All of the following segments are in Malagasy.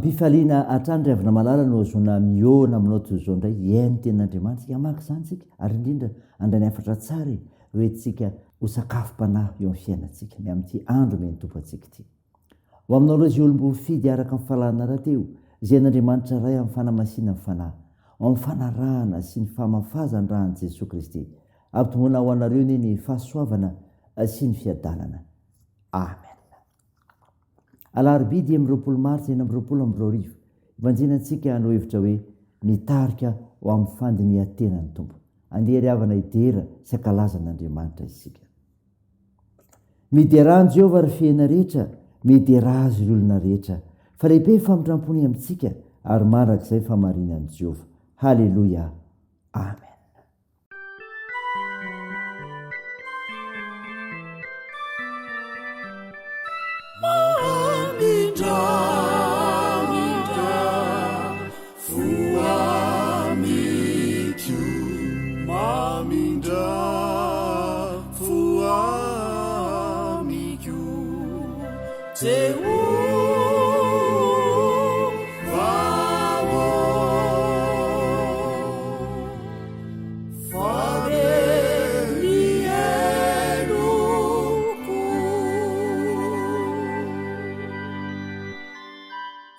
Am-pifaliana hatrany ry havana malala no ahazoana mihaona aminao toy izao indray, hihaino ny tenin'Andriamanitra, hamaky izany isika, ary indrindra handray ny hafatra tsara e, ho entintsika ho sakafom-panahy eo amin'ny fiainantsika, ny amin'ity andro omen'ny Tompo antsika ity. Ho aminareo izay olom-boafidy araka ny fahalalana rahateo, izay an'Andriamanitra Ray amin'ny fanamasinan'ny Fanahy, ao amin'ny fanarahana sy ny famafazan-dra an'i Jesoa Kristy. Ampitomboina ho anareo anie ny fahasoavana sy ny fiadanana. Amen. Alarobia 25 Martsa 2026, Ibanjina antsika hanao hevitra hoe Mitarika ho amin'ny fandinihan-tena ny Tompo. Andeha ry havana hidera sy hankalaza an'Andriamanitra isika. Miderà an'i Jehovah, ry fihena rehetra, miderà azy, ry olona rehetra, fa lehibe ny famindram-pony amintsika, ary mandrakizay ny fahamarinan'i Jehovah. Haleloia! Amen. Mamindra fo amiko Jehovah ô Fa be ny heloko.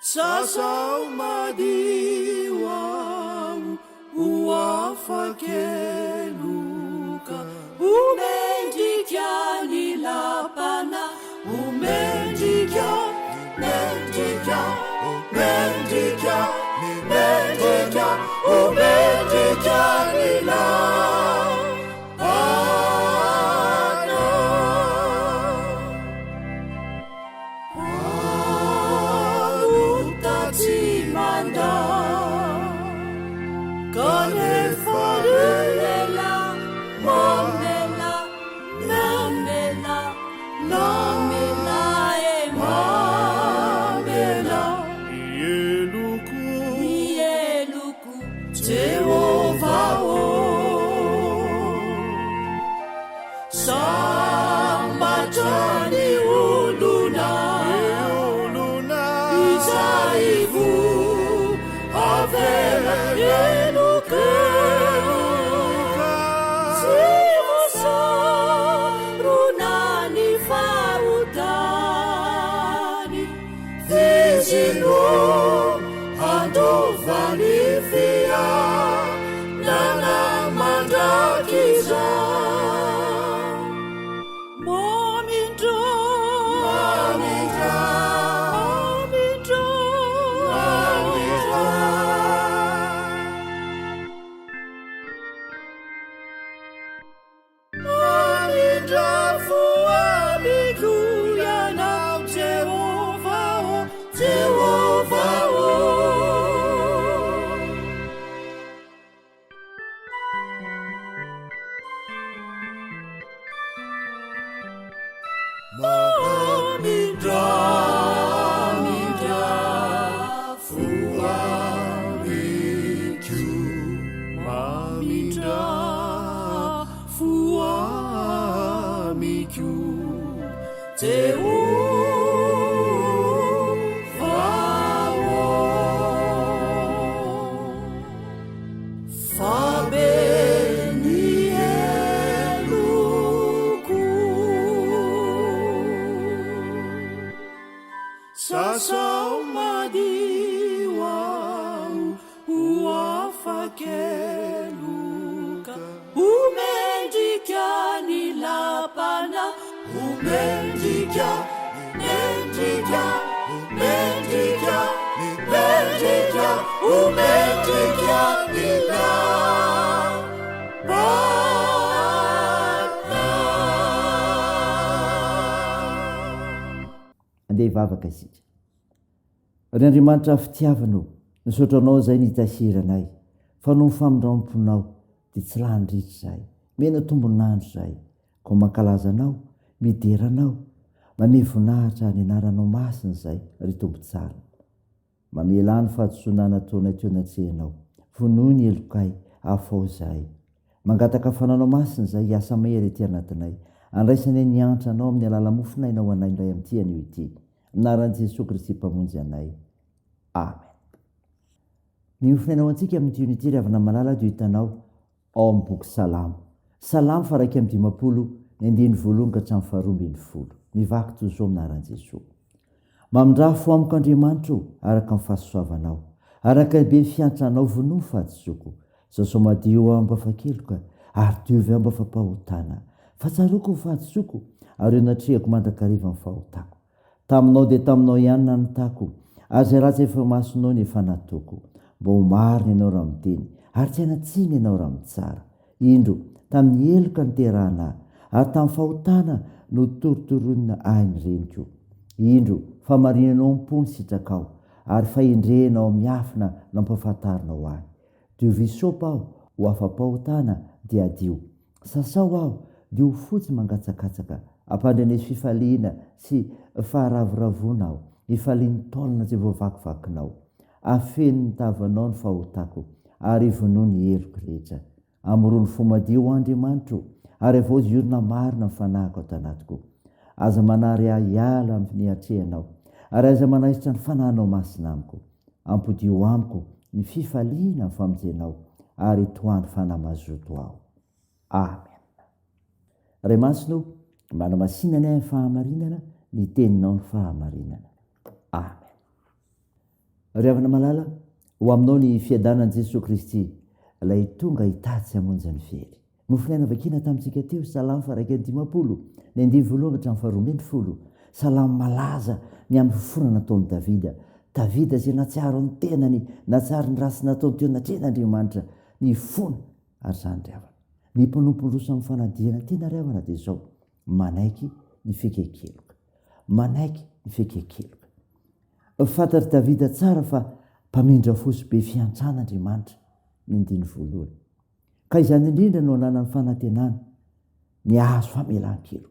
Sasao madio aho Ho afa-keloka, ho mendrika ny lapana, ho mendrika, mendrika, mendrika, mendrika, ho mendrika ny lapana. Mpanota tsy mandà, kanefa ela mamela, mamela, mamela e mamela ny heloko, ny heloko, Jehovah ô. Sambatra ny olona izay voavela heloka sy voasarona ny fahotany. Izy no handova ny fiainana mandrakizay. Mamindra, mamindra, mamindra, mamindra. Mamindra fo amiko Ianao, Jehovah ô, Jehovah ô. Mamindra, mamindra fo amiko, mamindra fo amiko, Jehovah ô. Fa be ny heloko. Sasao madio aho ho afa-keloka. Ho mendrika ny lapana, ho mendrika, mendrika, mendrika, mendrika, ho mendrika ny lapana. Andeha hivavaka isika. Ry Andriamanitra fitiavana ô, misaotra Anao izay nitahiranay, fa noho ny famindram-ponao dia tsy lany ritra izahay, mena tombon'andro izahay, koa mankalaza Anao, midera Anao, mamehy voninahitra ny anaranao masina izahay, ry Tompo tsara. Mamelà ny fahadisoana nataonay teo anatrehanao, vonoy ny helokay, afaho izahay. Mangataka fananao masina izahay hiasa mahery ety anatinay, andraisanay ny antra Anao amin'ny alalan'ny mofon'aina ho anay indray amin'ity anio ity. Anaran'i Jesoa Kristy Mpamonjy anay. Amen. Ny hofonaina ho antsika amin'ity ony ity ry havana malala dia hitanao ao amin'ny boky Salamo. Salamo faha 51, ny andininy voalohany ka hatramin'ny faharoa 12. Mivaky toy izao amin'ny anaran'i Jesoa. Mamindrà fo amiko Andriamanitra o, araka ny fahasoavanao. Araka ny be fiantranao vonoa ny fahadisoako. Sasao madio aho mba afa-keloka, ary diovy aho mba afa-pahotana. Fa tsaroako ny fahadisoako, ary eo anatrehako mandrakariva ny fahotako. Taminao dia taminao ihany nanotako, ary izay ratsy efa eo imasonao no efa nataoko. Mba ho marina ianao raha miteny, ary tsy hanan-tsiny ianao raha mitsara. Indro, tamin'ny heloka niterahana ahy, ary tamin'ny fahotana notorotoroina ahy ny reniko. Indro, fahamarinanao am-po ny sitrakao, ary fahendrenao miafina no ampahafantarinao ahy. Diovy hysopa aho ho afa-pahotana, dia hadio. Sasao aho, dia ho fotsy mangatsakatsaka. Ampandreneso fifaliana sy faharavoravoana aho, hifalian'ny taolana izay voavakivakinao. Afeno ny tavanao ny fahotako, ary vonoy ny heloko rehetra. Amorony fo madio, O Andriamanitro, ary havaozy hiorina marina ny fanahiko ato anatiko. Aza manary ahy hiala amin'ny atrehanao, ary aza manaisotra ny fanahinao masina amiko. Ampodio amiko ny fifaliana amin'ny famonjenao, ary tohano fanahy mazoto aho. Amen. Ray Masina o, manamasina ny ahy amin'ny fahamarinana, ny teninao ny fahamarinana. Amen. Ry havana malala, ho aminao ny fiadanan'i Jesoa Kristy, ilay tonga hitady sy hamonjy ny very. Mofon'aina vakiana tamintsika teo, Salamo faha 51, ny andininy voalohany hatramin'ny faha 12. Salamo malaza ny amin'ny fifonana nataon'i Davida. Davida izay nahatsiaro ny tenany, nahatsiaro ny ratsy nataony teo anatrehan'Andriamanitra, nifona. Ary izany ry havana. Ny mpanompo miroso amin'ny fanadihana tena ry havana dia izao, manaiky ny fieken-keloka. Manaiky ny fieken-keloka. Fantatr'i Davida tsara fa mpamindra fo sy be fiantrana Andriamanitra, ny andininy voalohany. Ka izany indrindra no ananany fanantenana ny hahazo famelan-keloka.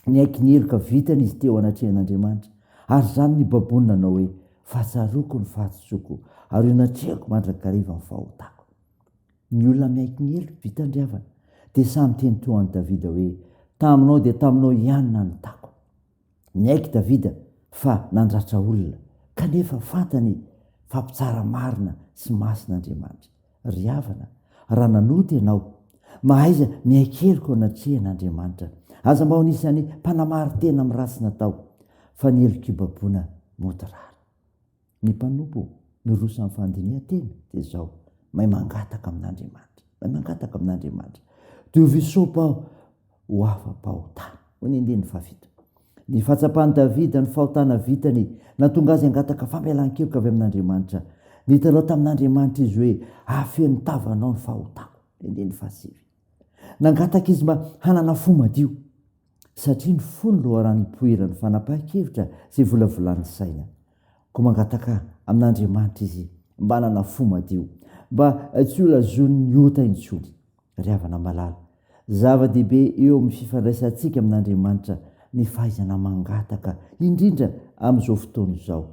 Niaiky ny heloka vitany izy teo anatrehan'Andriamanitra, ary izany nibaboany nanao hoe, Fa tsaroako ny fahadisoako, ary eo anatrehako mandrakariva ny fahotako. Ny olona miaiky ny heloka vitany ry havana, dia samy miteny toa an'i Davida hoe, Taminao dia taminao ihany nanotako. Niaiky Davida fa nandratra olona, kanefa fantany fa mpitsara marina sy masina Andriamanitra. Ry havana, raha nanota ianao, mahaiza miaiky heloka eo anatrehan'Andriamanitra. Aza mba ho anisan'ny mpanamari-tena amin'ny ratsy natao, fa ny helok'ibaboana mody rariny. Ny mpanompo miroso amin'ny fandinihan-tena dia izao, mahay mangataka amin'Andriamanitra, mahay mangataka amin'Andriamanitra. Diovy hysopa aho ho afa-pahotana. Hoy ny andininy fahafito. Ny fahatsapan'i Davida ny fahotana vitany nahatonga azy hangataka famelan-keloka avy amin'Andriamanitra. Nitalaho tamin'Andriamanitra izy hoe, Hafeno tavanao ny fahotako. Ny andininy fahasivy. Nangataka izy mba hanana fo madio. Satria ny fo no loharano ipoiran'ny fanapahan-kevitra izay volavolan'ny saina. Koa mangataka amin'Andriamanitra izy mba hanana fo madio, mba tsy ho lazoin'ny ota intsony. Ry havana malala, zava-dehibe eo amin'ny fifandraisantsika amin'Andriamanitra ny fahaizana mangataka, indrindra amin'izao fotoana izao.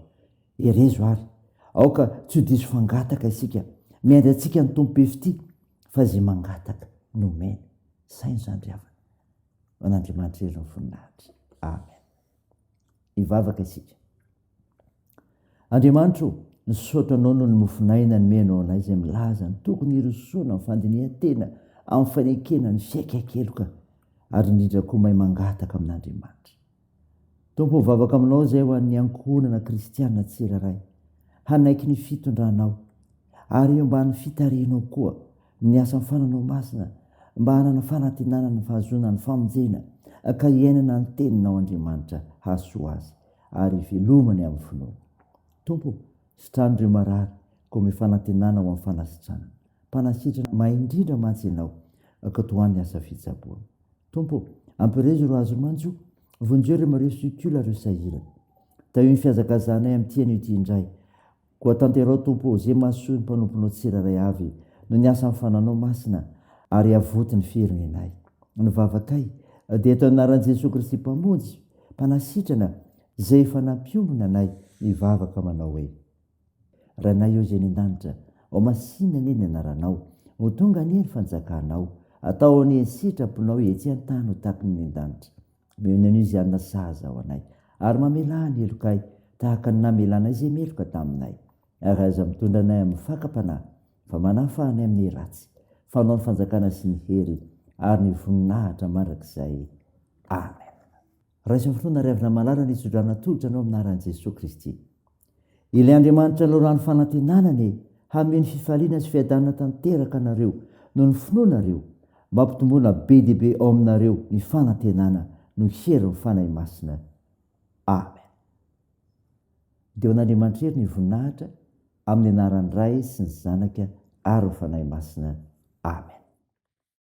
Herezo àry, aoka tsy ho diso fangataka isika. Miandry antsika ny Tompo be fitia, fa izay mangataka no omeny. Saino izany ry havana. Ho an'Andriamanitra irery ny voninahitra. Amen. Hivavaka isika. Andriamanitro, misaotra Anao noho ny mofon'aina nomenao anay izay milaza ny tokony hirosoana amin'ny fandinihan-tena, amin'ny fanekena ny fiaiken-keloka, ary indrindra koa mahay mangataka amin'Andriamanitra. Tompo, mivavaka aminao izay ho an'ny ankohonana kristiana tsirairay, hanaiky ny fitondranao, ary eo ambany fitarihanao koa ny asan'ny Fananao Masina mba hanana fanantenana ny fahazoana ny famonjena ka hiainana ny Teninao Andriamanitra hahasoa azy ary hivelomany amin'ny finoana. Tompo, sitrano ireo marary ka omeo fanantenana ho amin'ny fanasitranana. Mpanasitrana mahay indrindra mantsy Ianao ka tohano ny asa fitsaboana. Tompo, ampirezo ireo azo manjo, vonjeo ireo marefo sy kola ireo sahirana. Tahio ny fihazakazahanay amin'ity anio ity indray. Koa tanterao Tompo ô, ze mahasoa ny mpanomponao tsirairay avy no niasa ny fananao masina ary avoty ny firenenay. Ny vavakay dia atao anaran'i Jesoa Kristy Mpamonjy, Mpanasitrana, izay efa nampiombona anay mivavaka manao hoe, Rainay ô izay any an-danitra, ho masina anie ny anaranao, ho tonga anie ny fanjakanao, atao anie ny sitraponao etsy an-tany ho tahaky ny any an-danitra. Omeo ny anio izay hanina sahaza ho anay, ary mamelà ny helokay, tahaka ny namelanay izay meloka taminay. Ary aza mitondra anay amin'ny fakam-panahy, fa manafaha anay amin'ny ratsy, fa Anao ny fanjakana sy ny hery ary ny voninahitra mandrakizay. Amen. Raiso amin'ny finoana ry havana malala ny tsodrano atolotra anao amin'ny anaran'i Jesoa Kristy. Ilay Andriamanitra loharano fanantenana anie hanome ny fifaliana sy fiadanana tanteraka anareo noho ny finoanareo, mba hampitomboana be dia be ao aminareo ny fanantenana noho herin'ny Fanahy Masina. Amen. Dia ho an'Andriamanitra hery ny voninahitra, amin'ny anaran'ny Ray sy ny Zanaka ary ny Fanahy Masina. Amen.